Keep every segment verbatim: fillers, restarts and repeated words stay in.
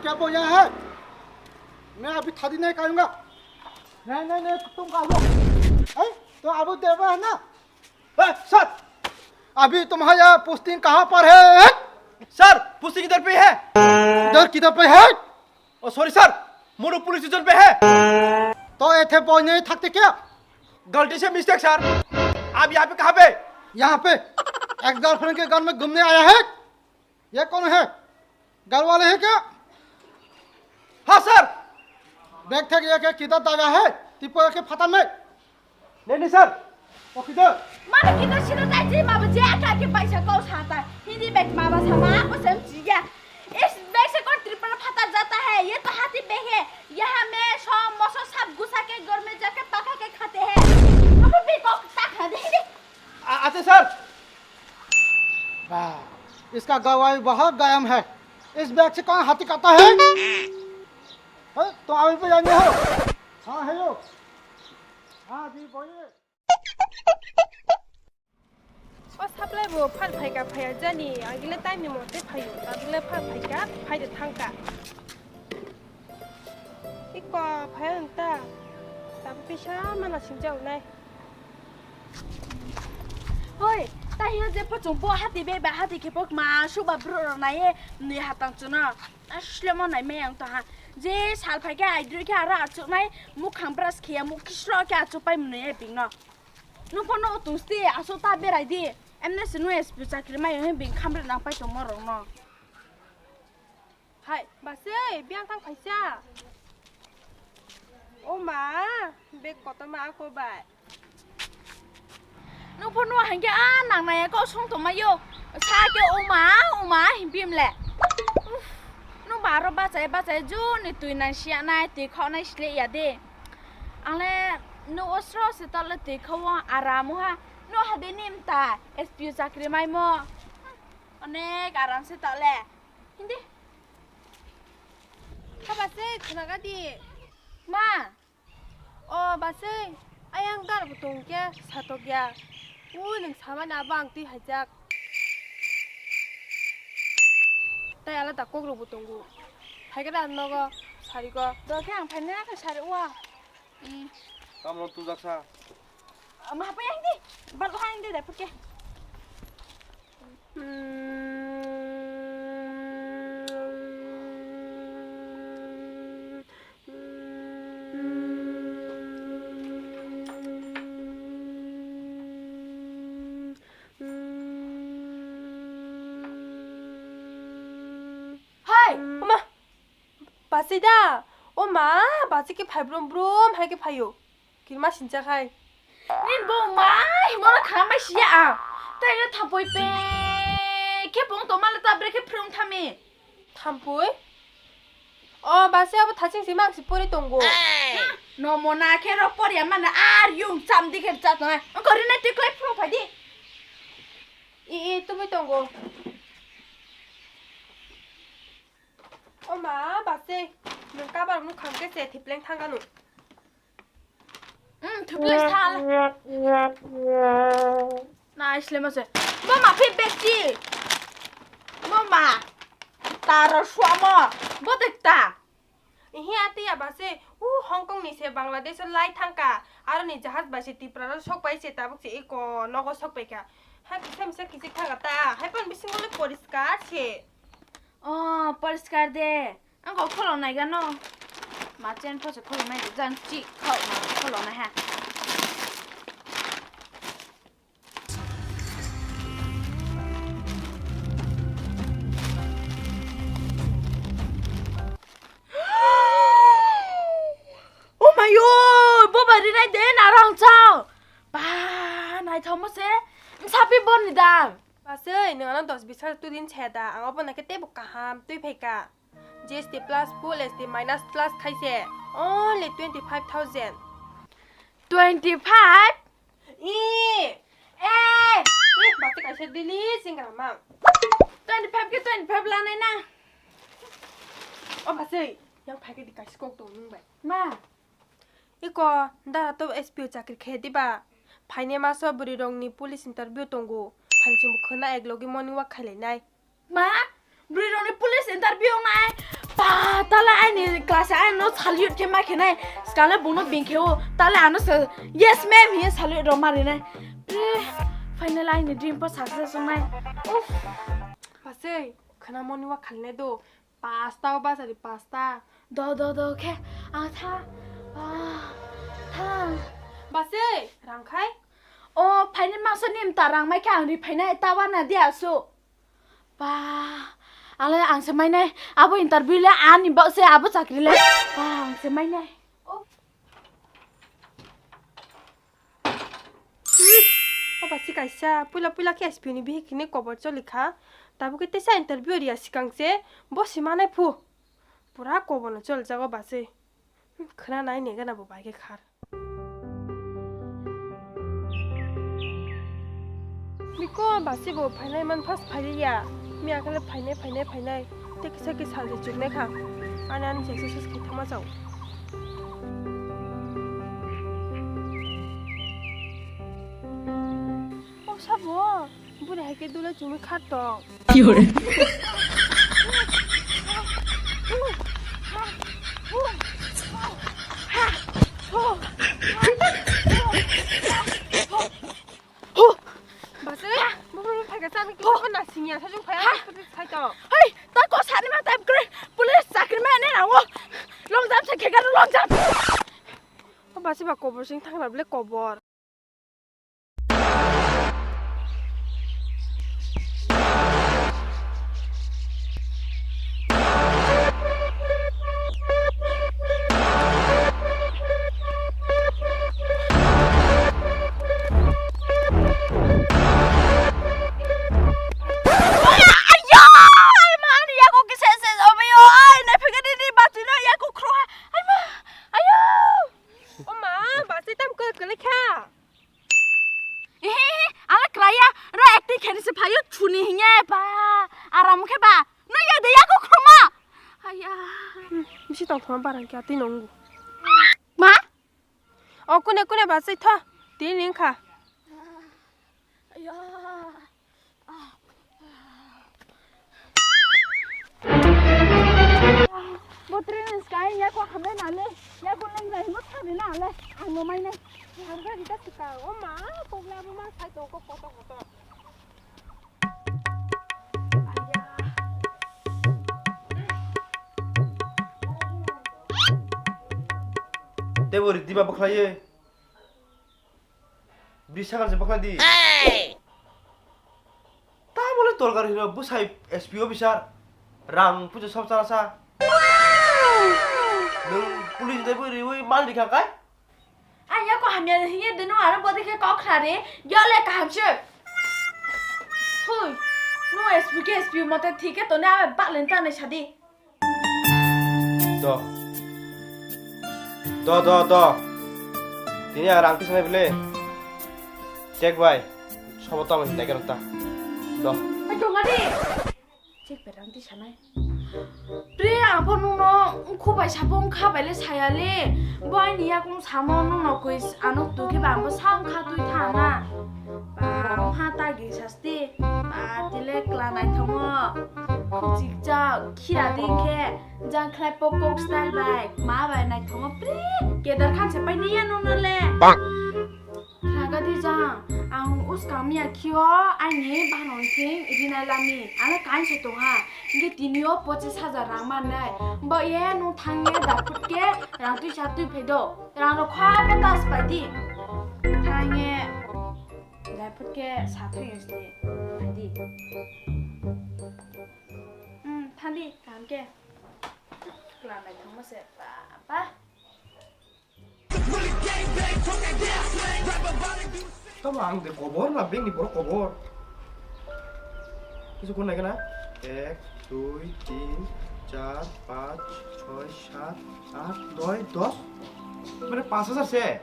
क्या बोल रहा है? मैं अभी थादी नहीं करूंगा। नहीं, नहीं, नहीं, तुम कहो। हैं? तो अभी देवा है ना? ए, सर! अभी तुम्हारा पोस्टिंग कहाँ पर है? सर, पोस्टिंग इधर पे है। इधर किधर पे है? ओ, sorry sir, Moru police station पे है। तो ऐसे बोल नहीं थकते क्या? गलती से मिस्टेक सर। आप यहाँ पे कहाँ पे? यहाँ पे। एक्स गर्लफ्रेंड के घर में घूमने आया है। ये कौन है? घर वाले हैं क्या? हाँ सर। बैग थक गया क्या? किधर दागा है? तिप्पो के फटा में। नहीं, नहीं सर। वो किधर? Mano kita sino tai ji ma je aka ke paisa kau sata. Hindi bag ma ba sama aku sem jiya. Is bag se kon triple phata jata hai. Ye to hati bag hai. Yaha me som moso sab gusa ke ghar mein jake paka ke khate hai. Apu bhi kok ta kha de. आ, आते सर। वाह, इसका गवाही बहुत कायम है। इस बैग से कौन हाथी खाता है? हैं? तो अभी भी जाएंगे हो? हाँ, है यो। हाँ जी, बोलिए। O supply bo phar phaika phaiya jani, agile time ni mote phaio, tabile phar phaika, phaide thangka. Iko phaiya wngta, tabuk kisa mana singjak nai. Hoi, taiyo je pochong bo hati be ba hati khe pok ma suba bro rok nai ye nui hatang chuno. Asle mo nai me ang to ha. Je sal phai khe aidroi khe aro achuk nai mukhang brush khe ya muk kisro khe achuk pai mwnwi ye bing no. Nung pono utung sti aso ta berai di. Emne sinu S P chakri mai he bing khamre nang pai tongmo rok no. Hai, basui, biyang thang phaisa. O ma, bag kotorma ako bai. Nung pho nung hangke a nang naya kok song tongma yo. Sa ke o ma, o ma, himpim le. Uf, nung baro bachai, bachai, juni twi nang siya nai, twi khok nai sile ya de. Ang le nung o sro se tole twi kho o aram o ha. Nung hade nim ta, S P O chakri mai mo. Onek aram se tole. Hindi. Kha basui, khwnaga di. Ma. O basui, ayang dar bo tong khe satok ya. Ui, nwng samani abo ang twi haijak. Tai alada kok rok bo tongo. Phai khe da nogo, sari go. Do khe ang phai nai khe sari o. Tamo tujak sa. Ma pa yang di. Bal ha yang di da pake. Hai, oma. Basi da. O ma, basi ke phai brum brum hai ke phaio. Kirma sincha khai. Nin bo ma, himora khana mai siya a. Tai no thampoi pe. Khe pong to mala ta bre khe phrung thami. Thampoi? O basi abo thaching si mang si pori tongo. No mo na khe ro pori a mana ar yung cham di khe cha tonga. Ko ri na ti klai phrung phai di. I, i, tubui tongo. O ma, basi, nwng kabar mukhang khe se thipleng thangkha nw. Hmm, thipleng thal. Nai sle mase. Mama phi bekti. Mama. Taro suamo. Bodek ta. Ihi ati ya basi, u Hong Kong ni se Bangladesh o lai thangkha. Aro ni jahaj bai se Tripura ro sok pai se tabuk se iko nogo sok pai kha. Ha kisa misa kichik thangkha ta. Hai pon bising le poriskar se. O, poriskar de. Ang kok kholo nai gano. Ma chen pho se kholo nai jang chi kho ma kholo nai ha. Oh my god, bo ba ri nai de na rang chao. Ba nai thomo se. Sapi bon ni dang. Pasai, nwng ano dos bis hajar twi din chaya da, ang obo naikhe teibo kaham twi phaikha. G S T plus, full S T minus plus khaise, only twenty five thousand. Twenty five? Ee, ee, ee, bati kaisa dili singra mang. Twenty five khe twenty five lanai na. O basai, yang phaikhe di kaisa kok tong nung bai. Ma. Iko, dara to S P O chakri khe diba? Phaini maso bwrwi rokni police interview tongo. Phaini chwngbo khwna ek logi morning walk khailai nai. Ma, bwrwi rokni police interview nai. Ba, Tale aini class aino salute khe ma khenai, skale bono bing khe o, tale ano sa, "Yes ma'am," hiye salute rok ma rinai. Eh, finally aini dream po success wngnai. Uff. Basui, khana moni wa khalinai do. Pasta o basari pasta. Do, do, do khe, ang tha, ah, tha. Basui, rang khai? O, phaini mangso nim ta rang mai khe ang ri phainai, ta wana di asu. Ba, ale ang se mainai, abo interview le ani bak se abo chakri le. Ba, ang se mainai. O. Hmm, o basi kaisa, puila puila khe S P ni bihik hwnwi kobor choli kha. Tabuk khe teisa interview riya swkang se, bo se manai phu. Pura kobor no choli jago basi. Hmm, khna nai ne gana bo bai khe khar. Biko basi bo phainai man phas phailiya. Miya khe le phainai, phainai, phainai. Tei kisa kisa salsa chuknai kha. Ani, ani se exercise khai thangma chao. O sabo, buri hai khe dula chumui kha tong. Ki hore? Basui, bumung phai kha chani kisa ko na singya sajung phai ha? Sai to. Hei, ta ko sari ma time kre. Police chakri ma ne rango. Long jump se khega long jump. O basi ba kobor sing thang rable kobor. O ma, basi tam kele kele kha. Ehe, ala kraya, ro acting khe se phayo chuni hinya ba, aram khe ba, no ya de ya ko khroma. Aya. Bisi tong thoma barang kya ti nongu. Ma? O kune kune ba sai tho, ti ning kha. Aya. Bo train ni sky ya ko hamle na le, ya ko leng rai mo thani na le, ang no mai nai. Ang ga rita sika, o ma, pogla bo ma sai to ko koto koto. Aya. Tebo riti ba bokhlai ye. Bri sakal se bokhlai di. Hey! Tamo le tolgar hino bwsai S P officer. Rang puja sob chala sa. Nwng police dai bwrwi wi mal rikha kai? Ang yako hamya hiye dunu aro bodi khe kok khare. Yo le kaham se. Thui. No S P ke S P mote thike tone abe bak len ta nai sadi. Do. Do, do, do. Tini ang rang tisanai bile. Check bai. Sobo tamo hinai khe rota. Do. Ai, tongani. Check bai rang tisanai. Pre, ang pho nungno wngkhu bai sapo wngkha bai le saya le. Bo aini yakung samo nungno koi ano twi khe ba ang bo sa wngkha twi tha na. Ba, wngkha ta gi sasti. Ba, tile kla naithongo. Khukchikcha khira ding khe jang khlai pok kok style bai ma bai naithongo pri kedar khan se pai niya nono le. Bang. Naga di jang ang uskang miya khio aini bahanong thing rinai lami ano kain se tongha. Nge tinio pochis hajar rang mannai. Bo ye nung thang ye da phut ke rang twi sa twi phai do. Rang rok kha patas pai di. Thang ye da phut ke sa twi ye se phai di. Hmm, thandi, kaham khe. Kla naithokma se, ba, ba. Tamo ang de kobor na bini borok kobor. Kisu kun naikhe na? Ek, dui, tin, char, panch, choi, sat, aat, noi, dos. Mane panch hajar se.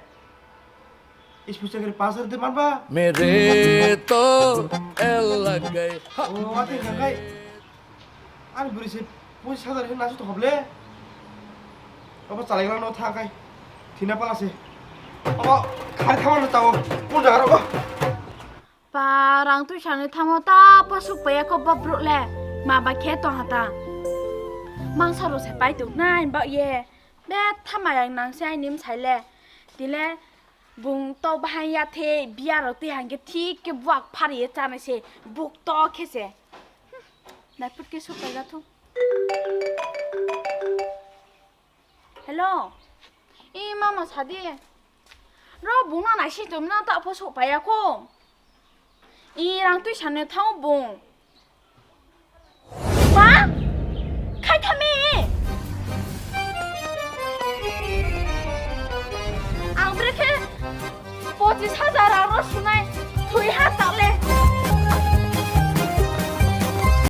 Ispisa kiri pasar de manba. Mere to el lag gaya. Oh, ati kakai. Ani buri se pun sadar hin nasu to hoble. Obo chalai lang no tha kai. Thina pala se. Obo khai thawan no tao. Pun jaga ro. Pa rang twi sani thamo ta pasuk paya ko babruk le. Ma ba khe to hata. Mangsa rok se pai tuk nai ba ye. Be thamayang nang se ai nim sai le. Tile bung to bahai ya the biya rok te hangke thik ke buak phar ye chana se buk to khe se. Nai put ke supai ga thu. Hello. I mama sadi. Ro bung na nai si tum na ta pho supai ya ko. I rang tui sane thang bung.